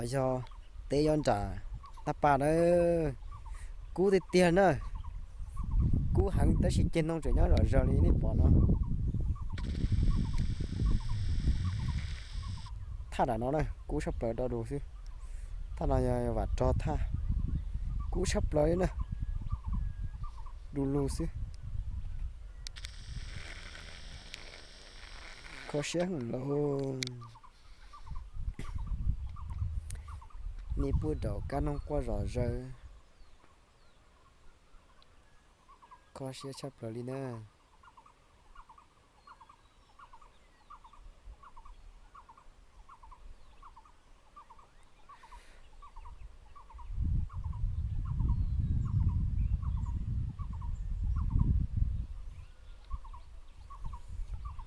Yog teb yob nram Naj Paj na, kub tiag tiag na, kub heev tab sis ceg ntoo tseem nyob zom zaws li nej pom no. Thaj nram no na kub tshaj plaws do du xwb. Thaj no yog vam rog thaj, kub tshaj plaws li na, du lug xwb. Kho siab heev lauj. Nej pub daum kab noog quaj zom zaws. Kho siab tshaj plaws li na.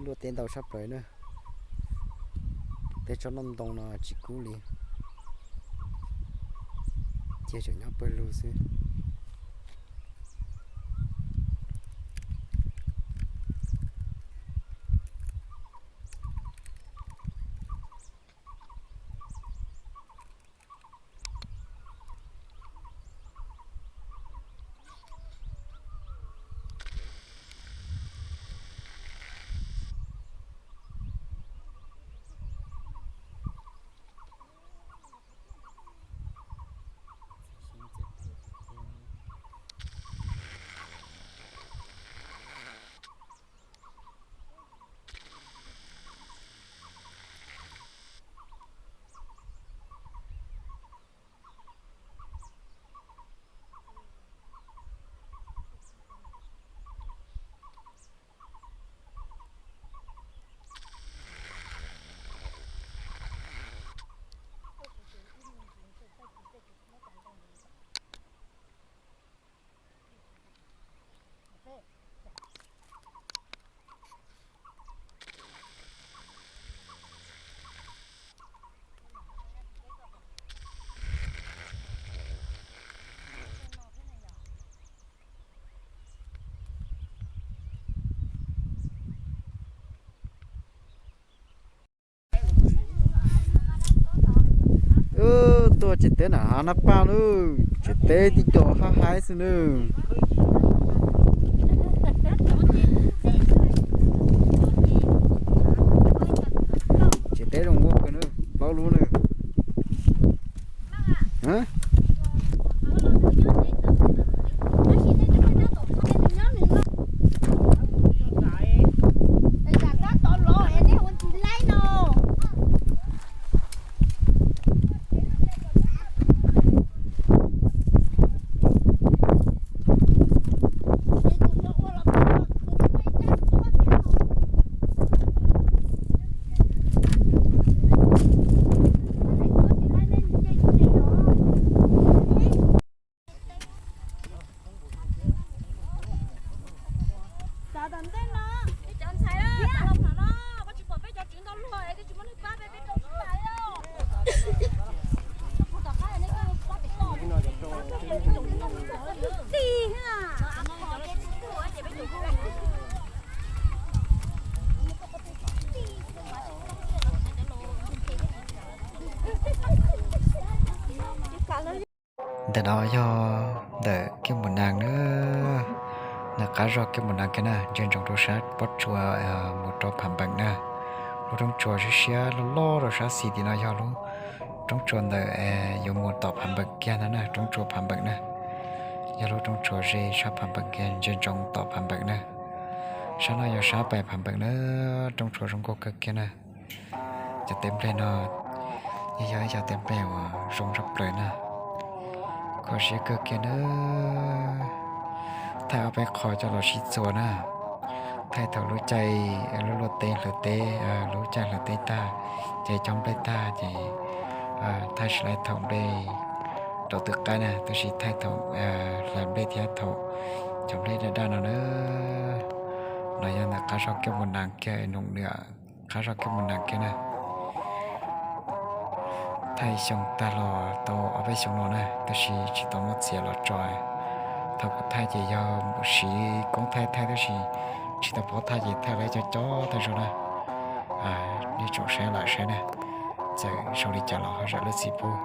Luaj teb ntau tshaj plaws na. Tej tsob ntoo no tsis kub li, ces tseem nyob pawg lug xwb. Tuaj tsev teb nram hav Naj Paj lauj, tsev teb tib co hab haib xwb nawb. Tsev teb zoo nkauj kawg nawb, plaub lub nawb. Ntawm no yog ntawm Kiab Mus Nas na, ntawm qab zog Kiab Mus Nas kiag na, ntsia ntsoov rau sab pob tsuas mus rau Pham Npeem na. Lub roob tsuas siab siab loj loj rau sab xis tim no yog lub roob tsuas ntawm yuav mus tom Pham Npeem kiag ntag na, roob tsuas Pham Npeem na. Yog lub roob tsuas ze sab Pham Npeem kiag, ntsia ntsoov tom Pham Npeem na. Sab no yog sab pem Pham Npeem na, roob tsuas zoo nkauj kawg kiag na. Cov teb nplej no yeej yog ib cov teb nplej uas zoo tshaj plaws na. Kho siab kawg kiag na. Thaij ob peb qho coj los sib txuas na. Thaij thaum lub caij lub luaj teb hlawv teb, lub caij hlawv teb tag, ces cov nplej tag ces thaij tsis laib thaum nplej rau twb qaib na, tab sis thaij thaum hlawv nplej thiab thaum cov nplej daj daj no na. No yog ntawm qab zog Kiab Mus Nas kiag, num niam qab zog Kiab Mus Nas kiag na. Thaij xyoo tag los tau ob peb xyoo no na, tab sis tsis tau muab txiav los tso. Thaum kuv thaij ces yog siv koob thaij thaij tab sis tsis tau paub thaij ces thaij lawv cov cov tag zog na. Nej tsoom saib lam saib na. Txawm zoo li cas los ho zam lub txim pub,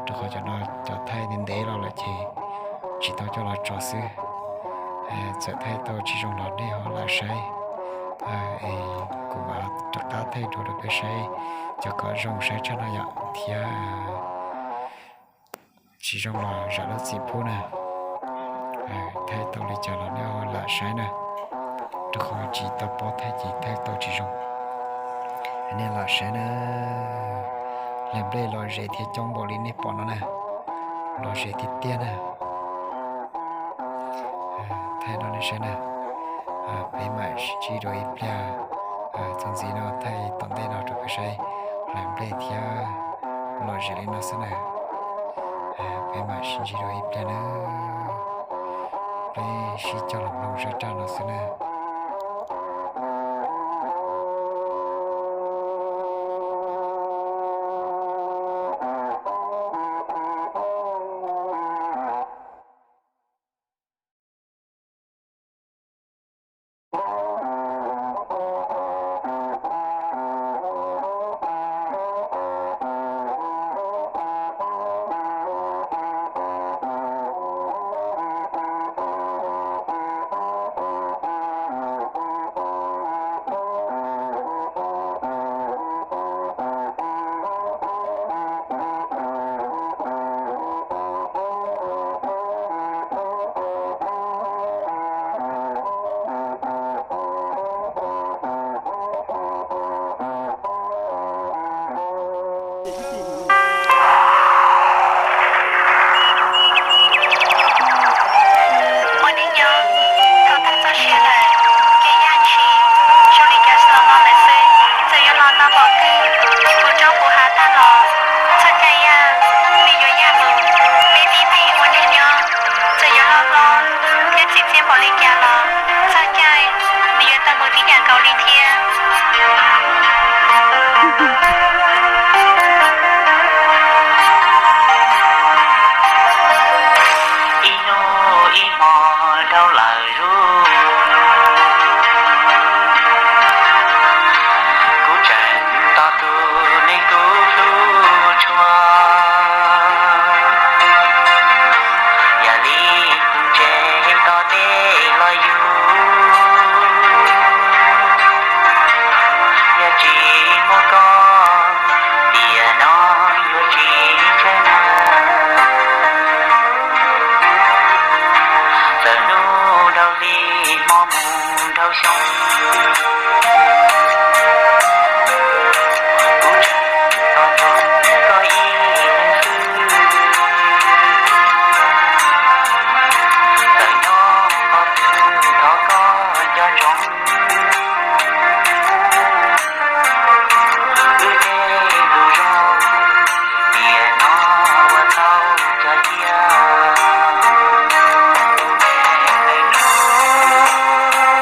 rau qhov cov no cov thaij ntev ntev los lawm ces tsis tau coj los tso xwb. Txawm thaij tau tsis zoo los nej ho lam saib, es kuv mam rov qab thaij dua rau peb saib cov kom zoo saib tshaj no yom, thiab tsis zoo los zam lub txim pub na. Thaij tau li cas los nej ho lam saib na, rau qhov tsis tau paub thaij ces thaij tau tsis zoo. Nej lam saib na, hlais nplej lom zem thiab coob npaum li nej pom no na, lom zem tiag tiag na. Thaij no nej saib na, peb mam sib ntsib dua ib pliag. Txuas ntxiv no thaij tom ntej no rau peb saib, hlais nplej thiab lom zem li no xwb na. Peb mam sib ntsib dua ib pliag na, peb sib coj los mloog zaj raj no xwb na. Ua neej nyob, thaum tag txoj sia lawm, ces yog tsis zoo li cas los no lawm xwb. Txawm yuav los no npaum twg, kuv rov kuv hav tag los, txoj cai yaj nws yuav yaj mus. Peb tib neeg ua neej nyob, txawm yuav hlob hlob thiab txim txiaj npaum li cas los, txoj cai nws yuav tau mus tib yam nkaus li thiab. Ib hnub ib hmo dhau lawm zuj, kuv tseem tos tus neeg kuv hlub tshua, yam li tus ntses tos dej los yug, yog tsis muaj koj, tiam no yuav tsis tsawg na. Txawm hnub dhau hli, hmo mus dhau xyoo, kuv tseem tos tos koj ib leeg xwb. Txawm nyob qhov twg thov koj nco ntsoov, wb tej lus zoo, tiam no ua tau cov cia, tus me leej nus.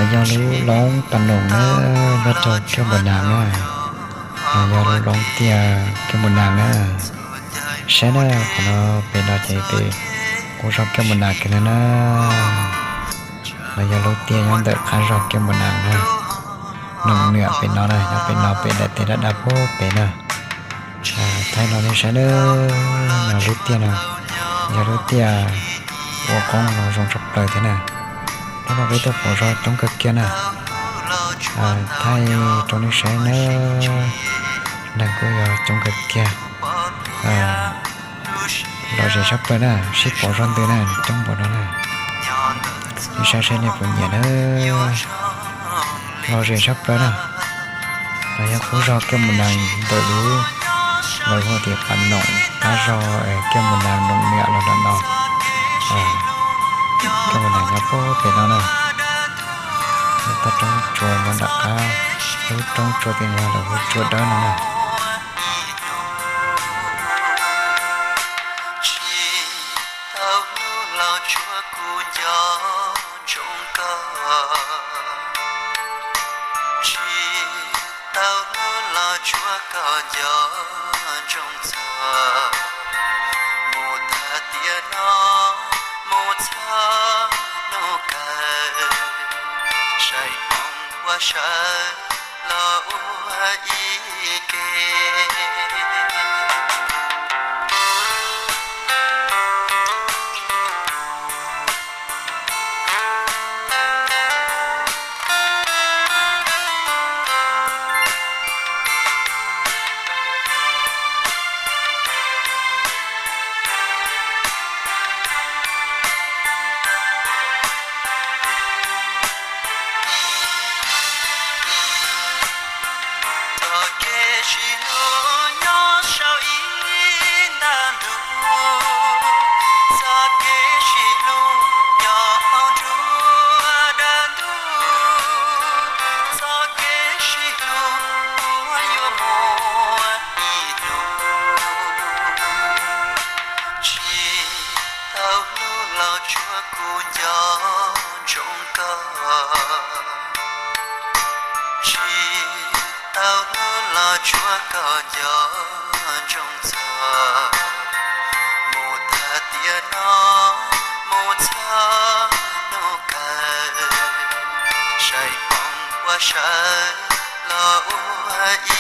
Yog lub loob pas noom na, nyob rau Kiab Npus Nas na. Yog lub loob tiaj Kiab Npus Nas na. Saib na, qhov no pem no ces pem qub zos Kiab Npus Nas kiag no na. Los yog lub tiaj nyob ntawm qab zos Kiab Npus Nas na. Noom Niam pem no na, nyob pem no pem daim teb daj daj pem na. Thaij no nej saib na, no lub tiaj no yog lub tiaj ua qoob los zoo tshaj plaws thiab na. Hnub no peb tuaj pom zos coob kawg kiag na. Thaij rau nej saib na, neeg kuj yog coob kawg kiag. Lom zem tshaj plaws na, sib pom zog ntws na, coob npaum no na. Nej saib seb nej puas nyiam na, lom zem tshaj plaws na. Los yog qub zos Kiab Npus Nas ntawm lub, lawv hu tias pas noom qab zos Kiab Npus Nas, Noom Niam los ntawm no. Kiab Npus Nas nyob pem no na. Toj roob tsua nyob nram qab, lub roob tsua tias yog lawv hu tsua dawb no na. Tsis tau hnub los tsuav kuv nco ntsoov koj, tsis tau hnub los tsuav koj nco ntsoov txog. Mus tag tiam no mus txog hnub kawg, saib hmoov ua sawv los ua ib ke. Txoj kev sib hlub nyob saum ib nta ntug, txoj kev sib hlub nyob hauv nruab dawb ntuj, txoj kev sib hlub puas yuav muaj ib hnub. Tsis tau hnub los tsuav kuv nco ntsoov koj, tsis tau hnub los tsuav koj nco ntsoov txog. Mus tag tiam no mus txog hnub kawg, saib hmoov ua sawv los ua ib